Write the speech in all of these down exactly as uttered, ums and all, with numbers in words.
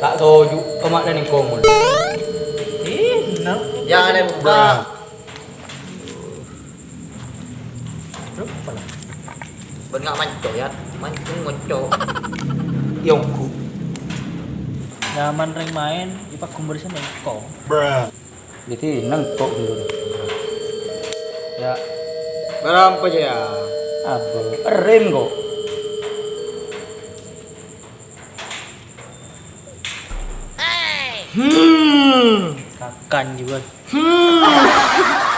Ta' toju' ka ma'na neng komon. Ih, no. Ya, ada buka. Lupa lah. Bân nga' manco', ya. Mancung, manco'. Yongku. Nyaman rèng maèn, ipagumber sè nengko. Jadi nengko dulu. Ya. Berapa ya? Apa? Erim kok. Hmm. Kakan juga. Hmm.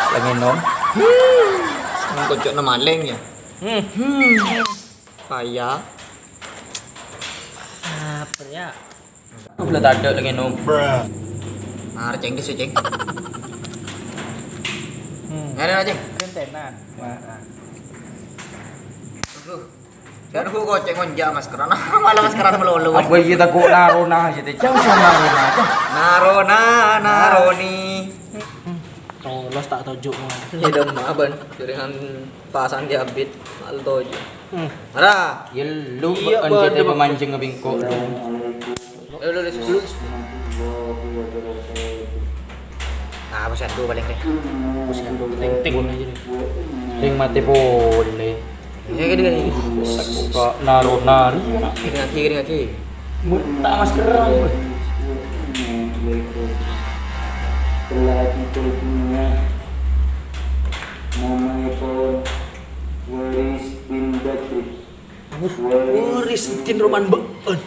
Lagi nom. Hmm. Kocokna malèng ya. Hmm. Hmm. Kaya. Apa ya? Aku belum ada lagi nom. Nah, ceng, ceng. Hmm. Ada, ceng. Gentenan. Wah. Aduh. Jangan aku kocek ngonjak maskeran. Malah maskeran melulu. Apa iya tako narona aja teh? Jauh sama narona aja. Narona, naroni. Tolos tak tojuk. Ya dong, aban. Jaringan pasang di abit. Mal tojuk. Hmm. Mara. Ya lu. Iya, kan jadi pemancing ngebingko lu. Ayo, lu, lu, sus. Nah, apa satu paling, Rek? Apa satu? Ting-ting aja deh. Ting mati boleh. Iya, gini, gini. Kok naro-naro? Gini lagi, gini lagi. Mu-, tak maskeran, gue. Namanya Waris bin Badri. Waris mungkin roman ba'an.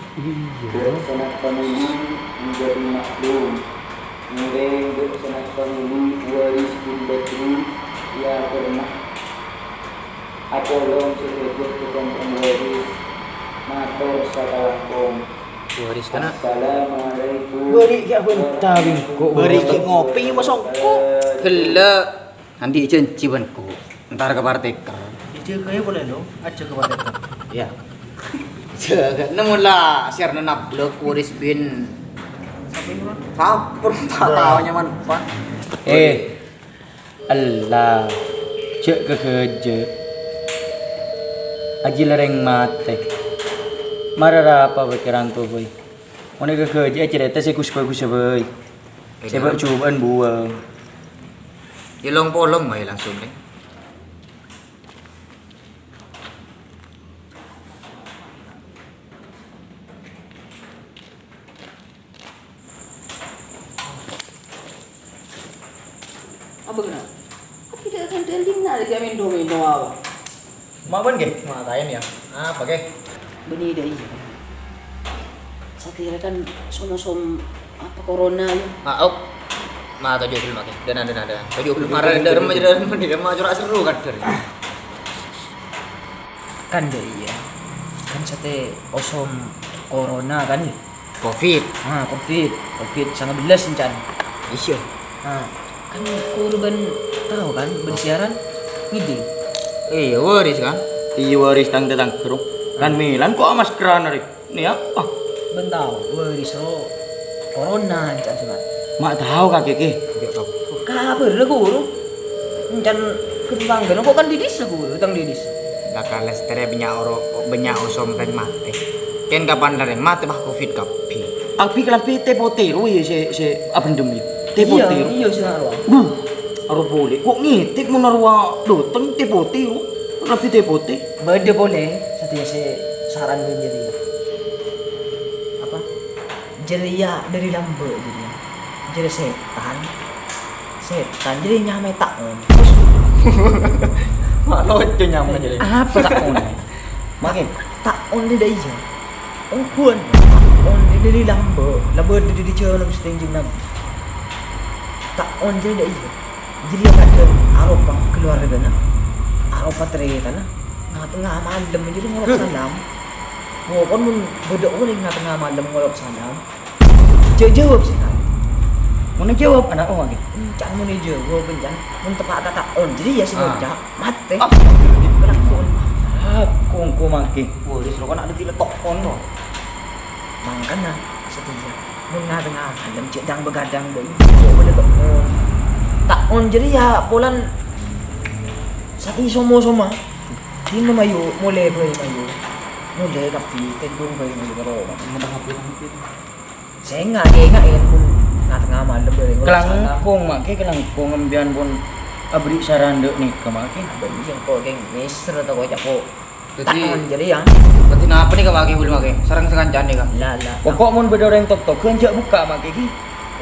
Sanak famili menjadi maklum. Ngiring sanak famili Waris bin Badri ya pernah. Apolong sejak ke kampung Waris. Mator sakalangkong. Waris kana. Assalamualaikum. Beri ya bentar, kok. Beri ki ngopi, Mas Ongko. Gellek. Andi' janji bân ku, entar ka parteker. Ijâ kaya polè, no? Ajâ ka parteker. Iya. Jâgâ, nemu la, siarna nablek, Waris bin. Sapa ini, Bang? Saper, tak tahu nyaman, Pak. Eh, ella, jâ' kagâjâ'. Aji lereng matè. Mara rapa pikiran tuh, boy? Mon kagâjâ' carèta sè gus-bagus, boy. Sè bâ' jubâ'ân buwâng. Ya, long-polong bae langsung, Neng. Apa kena? Apa tidak akan telinga lagi amin domino apa? Mawon nggih, mataen ya. Apa, nggih? Bânnè dâ' iyâ. Satèya kan som-som apa corona ya? Ah, ok. Ma, toju' dulu, Mak. Dâna, dâna, dâna. Toju' dulu. Mara dârem aja, dârem aja. Dârem aja, ora seru kan, dârem. Kan dâ' iyâ. Kan satèya osom corona kan ya? Covid. Ah, covid. Covid sanga bellâs encan. Iyâ. Ah, kan korban tahu kan, bân siaran ngiding. Iyâ, Waris kan? Iyâ, Waris tang tetangga, Bro. Kan Milan kok maskeran arè? Ini apa? Bân tahu, Waris ro corona encan sunat. Ma' tahu kakè, Ki. Kabhâr la, Guru. Encan ketetanggana kok kan didis, Guru, tang didis. Lakar lestare bânnya' oro-, bânnya' osom rèng matè. Kèng kapan la rèng matè, bah, covid kabbhi. Abi kalambi tè-potè ro, ya, sè, sè abendem, ya. Tè-potè ro. Iya, iya, sè aro. Duh, aro polè. Kok ngètèk mon aro doteng tè-potè ro? Kalambi tè-potè. Bâdâ polè, satèya sè saran bân jârèya. Apa? Jârèya dâri lambâ' jârèya. Jârèya sètan. Sètan jârèya nyamaè Ta'on. Ma' loco nyamaè jârèya. Apa Ta'on? Makin. Ta'on dâ' iyâ. Ongghuwân. Ta'on dâri lambâ'. Lambâ' dâri jhâlân Ghustè Kanjeng Nabi. Ta'on jârèya dâ' iyâ. Jârèya kadhâng aropa kalowargana. Aropa tarètanna. Nga-tengnga malem jârèya ngolok salam. Pokon mon bâdâ orèng nga-tengnga malem ngolok salam. Jâ-, jâwâb sè saè. Mon èjâwâb, ana' owa, ghi? Encan mon èjâwâb, encan. Mon teppa' ka Ta'on, jârèya sè ngoca', matè. Astagfirullah. Kalakowan. Ah, kongko mangkè. Waris lo kana' dâddhi lettokon lo. Mangkana, satèya. Mon nga-tengnga malem cè' dâng-bâghâdâng bhâi. Ta'on jârèya polana satèya soma-soma. Dina mayu, molè bhâi mayu. Mulè kabbhi, tèdung bhâi mulè ka roma. Sènga', sènga' yâ, pon na-tengnga malem bhâi, ngolos salam. Kalangkong, Mak, Kè, kalangkong, sampèyan pon aberri' saran dâ' nèka, Mak, Kè. Bânnè sèngko' kèng mèsèr atau kocako. Dhâddhi, taon jârèya. Dhâddhi napa nèka, Mak, Kè, bulâ, Mak, Kè? Sareng sakanca nèka. La, la. Pokok mon bâdâ orèng tok-toghân, jhâ' bukka', Mak, Kè, ghi.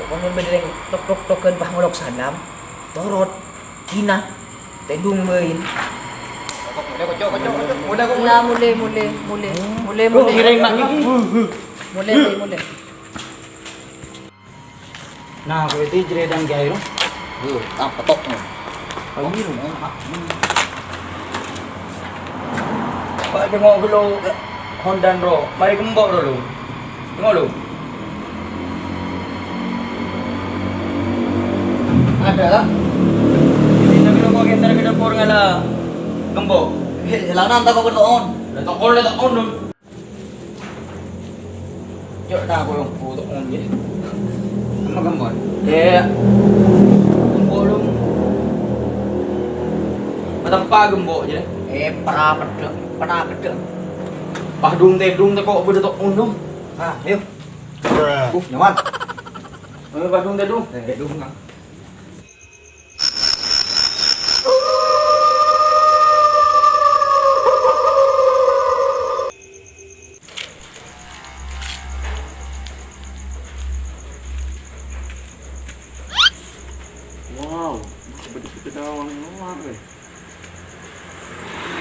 Pokok mon bâdâ orèng tok-tok-toghân, pas ngolok salam, torot, ghina, tèdung bhâi. Mulè, kocok, kocok, kocok. Mulè, kok, mulè. La, mulè, mulè, mulè. Mulè, mulè. Kok ngèrèng, Mak, Kè, ghi? Mulè, mulè, mulè. Nah, berarti jere dan kiai lo. Yo, apa tok, no? Ayo, no. Pak, tengok dulu Hondan, bro. Mari kembok dulu. Tengok dulu. Ada, lah. Ini tapi lo mau kita ke dapur ngala kembok. Eh, celana entah kau bertoon. Udah tokol, udah tokol, dong. Cok, na, koyong putok ngombe. Emma kembon? Iya. Kembon lu. Matempa gembok je. Eh, pernah pedek, pernah pedek. Pahdung tedung teko beda tok undung. Ah, ayo. Uh, nyaman. Eh, pahdung tedung. Eh, tedung, Kang. Wow, bâdâ sepeda wali luar, eh.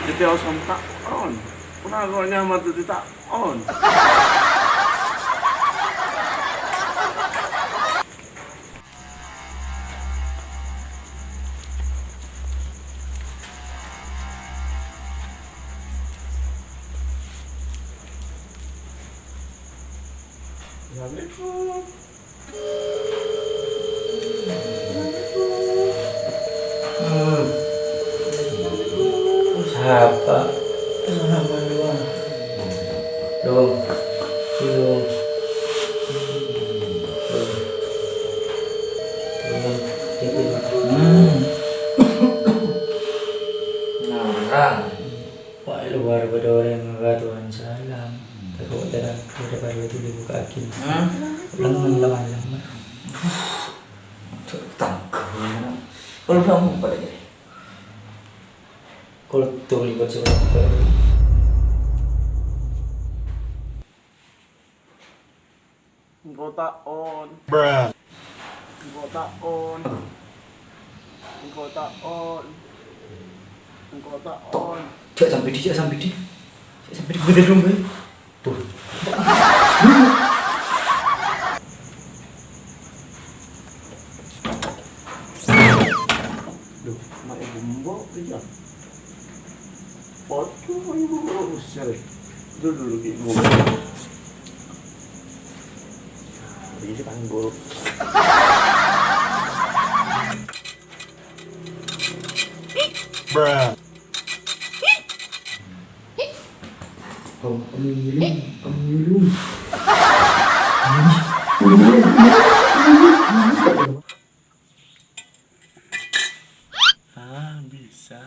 Sepeda osontak on. Pernah kok nyamar jadi tak on. Assalamualaikum. Hmm. Siapa? Assalamualaikum. Dong. Dong. Dong. Dong. Hmm. Narang. Wah, luar bâdâ orèng ngatowan salam. Tako' terang, bâdâ parlo dulu buka akin. Hmm? Lengngen la malem. Tangka. Kalau kamu pada jadi. Kalau tuh ikut sebab. Engko' ta' on. Engko' ta' on. Engko' ta' on. Engko' ta' on. Cek sampai di, cek sampai di. Cek sampai di, gue dulu, gue. Tuh. Duh, mak ibu mbok, iya. Waduh, ibu mbok, buset. Dulu, dulu, ibu. Ini kan buruk. Bruh. Om, om, ngilu, om, ngilu. Ah, bisa.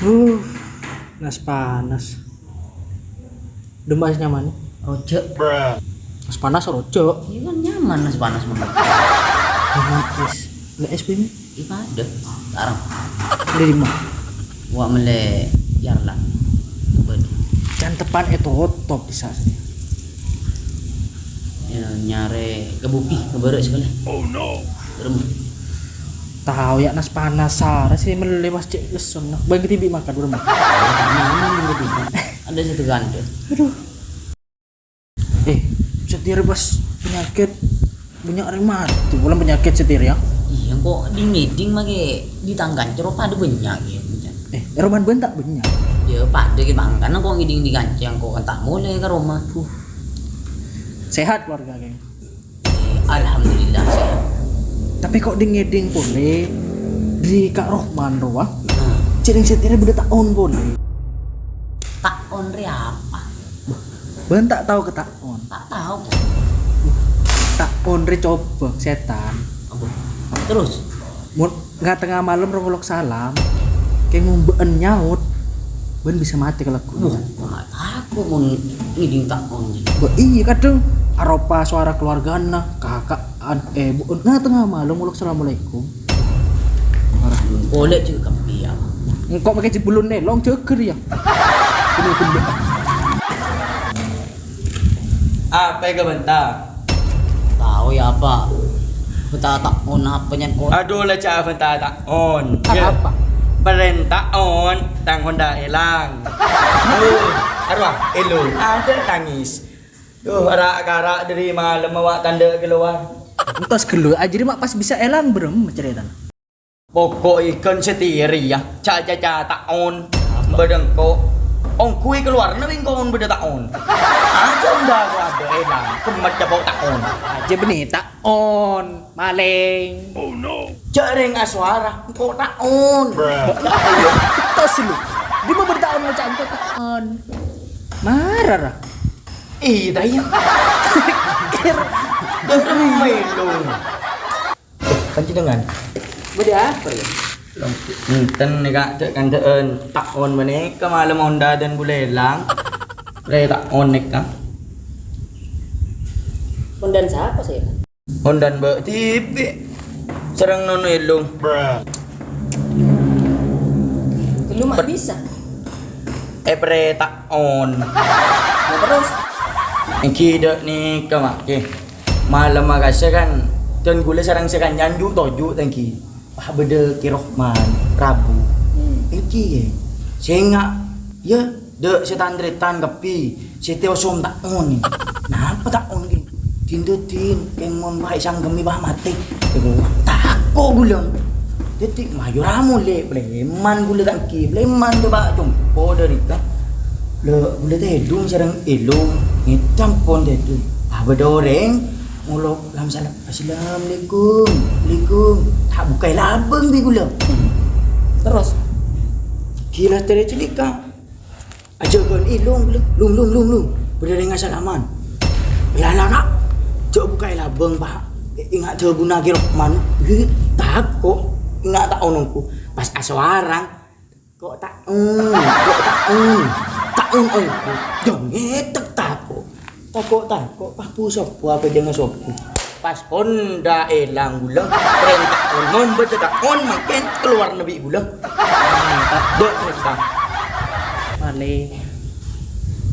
Uh, nas panas. Dumba es nyaman. Rojak. Nas panas rojak. Iya kan nyaman nas panas mah. Nyaman es. Lah es bini? Iya ada. Sekarang. Beli di mana? Wa mele yarlan. Waduh. Can tepan itu top bisa. Ya, nyare kebuki, kebarek sekali. Oh no. Rem. Tahu ya nas panas sara sih mele mas cek leson. Nah, bagi tibi makan belum. Nyaman gitu. Ada satu ganda. Aduh. Eh, setir pas penyakit banyak orang mati. Bukan penyakit setir ya? Iya, kok ding-ngiding make di tanggan cero pada banyak ya. Eh, roman ben tak banyak. Ya, pada ke mangkana kok ngiding di kanceng kok kan tak mulai ke rumah. Uh. Sehat keluarga, geng. Eh, Alhamdulillah, sehat. Tapè kok dhing-ngèdhing polè dâri Ka' Rohman rowa? Nah. Jhâ' rèng satèya bâdâ Ta'on polè. Ta'on rè apa? Bâ'na ta' tao ka Ta'on? Ta' tao, Bos. Ta'on rè cobâ sètan. Apa? Terros? Mon nga-tengnga malem rong olok salam, kèng mon bâ'na nyaot, bâ'na bisa matè kalagghuna. Wah, ta' tako' mon ngèdhing Ta'on. Bâ iyâ, kadhâng aropa sowara kaluwargana, kaka'an, èbhu'na, nga-tengnga malem olok assalamualaikum. Polè jhâ' kabbhi, ya. Engko' makè jhâ' bellun nèlong jhâghâr, ya. Bener-bener. Apa èkabânta? Tao, ya, apa? Bânta Ta'on apa, nyan, kok? Adu, la jhâ' bânta Ta'on. Apa? Parènta Ta'on, tang Honda èlang. Duh, arowa, èlong. Adâ' tangès. Duh, ara'-kara' dâri malem awak tandhâ' kalowar. Entos ghâllu, ajâriyâ ma' pas bisa èlang, bârâmma carètana? Pokok è ghân satèya rèya, ca-, ca-, ca-, Ta'on. Bâdâ engko'. Ongghuy kalowarna bi' engko' mon bâdâ Ta'on. Ajâ Honda ko adâ' èlang, kemmet capo' Ta'on. Ajâ bânnè Ta'on, malèng. Jhâ' rèng asowara, engko' Ta'on. Tos lu. Dimma bâdâ Ta'on ngoca' engko' Ta'on. Mara ra. Iyâ, ta' iyâ. Dâ' remma èlong. Panjhennengngan. Bâdâ apa, ya? Enten nèka, cè' kandhâ'ân Ta'on panèka malem Honda dân bulâ èlang. Rè Ta'on nèka. Hondan sapa, sè? Hondan bâ' dhibi'. Sareng nono èlong. Lu ma' bisa. Èparè Ta'on. Ya, terros? Èngghi dâ' nèka, Ma', kè. Malem akassa kan, dân ghulâ sareng sakancan ju'-toju' ta' èngghi. Pas bâdâ Kè Rohman, rabu. Hmm. Èngghi, yâ. Sènga', yâ, dâ' sè-tarètan kabbhi, sè tèosom Ta'on. Napa Ta'on, kè? Din-dâdin, kèng mon pas èsangghemmè pas matè. Tako' ghulâ. Dâddhi, mayu ra molè, plèman ghulâ ta' èngghi, plèman coba compo dâri ka. Lè, ghulâ tèdung sareng èlong, ngèdhing pon tèdung. Pas bâdâ orèng ngolok lam-salam, "Assalamualaikum, alaikum." Ta' bukkaè labâng bi' ghulâ. Terros? Ghilâ terros cè' nèka. Ajâgâ'ân èlong, ghulâ. Lung, lung, lung, lung. Bâdâ rèng asalaman. Lala, Ka'. Jhâ' bukkaè labâng, Pa'. Enga' dhâbuna Kè Rohman. Ghâ, tako'. Enga' ta' onongku. Pas asowarang. Kok Ta'on, kok Ta'on, Ta'on onggu, jhâ' ngètèk tako'. Tako'-tako', pas bu-sobu abhâjângnga sobu. Pas Honda èlang ghulâ, parènta Ta'on, mon bâdâ Ta'on mangkèn kalowarna bi' ghulâ. Dâ' nèka. Malèng.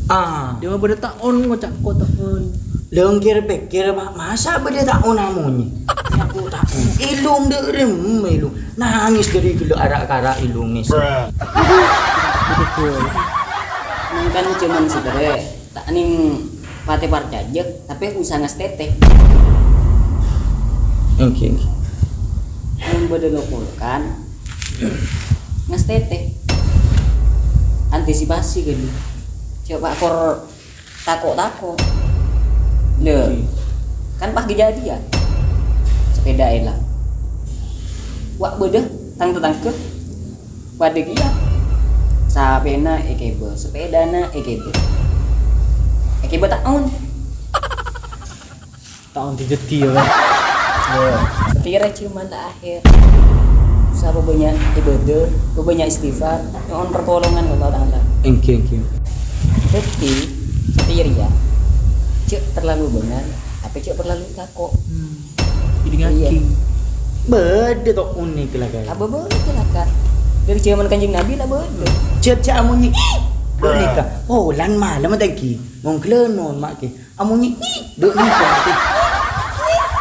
Ah. Dimma bâdâ Ta'on ngoca' ko' Ta'on. Lènggèr pèkkèr, Pa', masa bâdâ Ta'on amonyè? Tako' Ta'on. Èlong dâ' remma èlong. Nangès dâri ghellâ' ara'-kara' èlong nangès. Mangkana jhâman satèya, ta' nèng patè parcajâ, tapè usaha ngastètè. Èngghi, èngghi. Mon bâdâ lokolkan, ngastètè. Antisipasi ghâllu. Jhâ' pa' kor tako'-tako'. Lè, kan pas kejadian. Sepeda èlang. Wa' bâdâ tang tatangghâ. Padâ kèya. Sapèna èkèbâ, sepedana èkèbâ. Èkèbâ Ta'on. Ta'on dhâddhi, ya, Bang? Yo. Satèya jhâman la akhèr. Sapa bânnya' ibadah, bânnya' istighfar, nyo'on pertolongan ka Allah Ta'ala. Èngghi, èngghi. Dhâddhi, satèya rèya, jhâ' terlalu bângal, tapè jhâ' terlalu tako'. Hmm. Jadi ngaki. Iya. Bâdâ to unik lah, guys. Apa bâdâ lah, Kak? Dâri jhâman Kanjeng Nabi lah bâdâ. Jhâ'-jhâ' amonyè, "Ih!" Bâdâ nèka. Oh, lan malem ta' èngghi. Mon ghellâ' non, ma' kè. Amonyè, "Ih!" Dâ' nèka.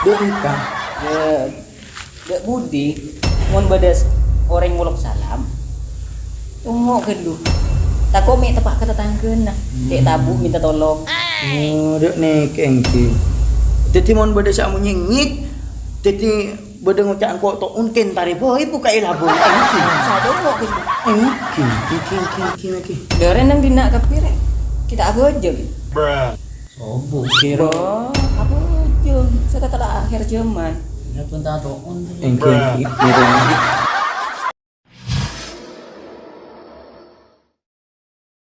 Dâ' nèka. Ya, dâ' budi, mon bâdâ s-, orèng ngolok salam, tongo' ghâllu. Tako' mè' teppa' ka tatangghâna, cè' tabu' minta tolong. Oh, dâ' nèka èngghi. Dhâddhi mon bâdâ sè amonyè ngit, dhâddhi bâdâ ngoca' engko' to' mungkin tarè bhâi buka'è labâng èngghi. Sa tongo' ghâllu. Èngghi, èngghi, èngghi, èngghi, èngghi. Dâ' rèng nang dinna' kabbhi rè. Kita abhâjâng. Sobu kira. Wah, abhâjâng. Sa Katelah akhir zaman. Ya, pun ta' to'on. Èngghi, èngghi.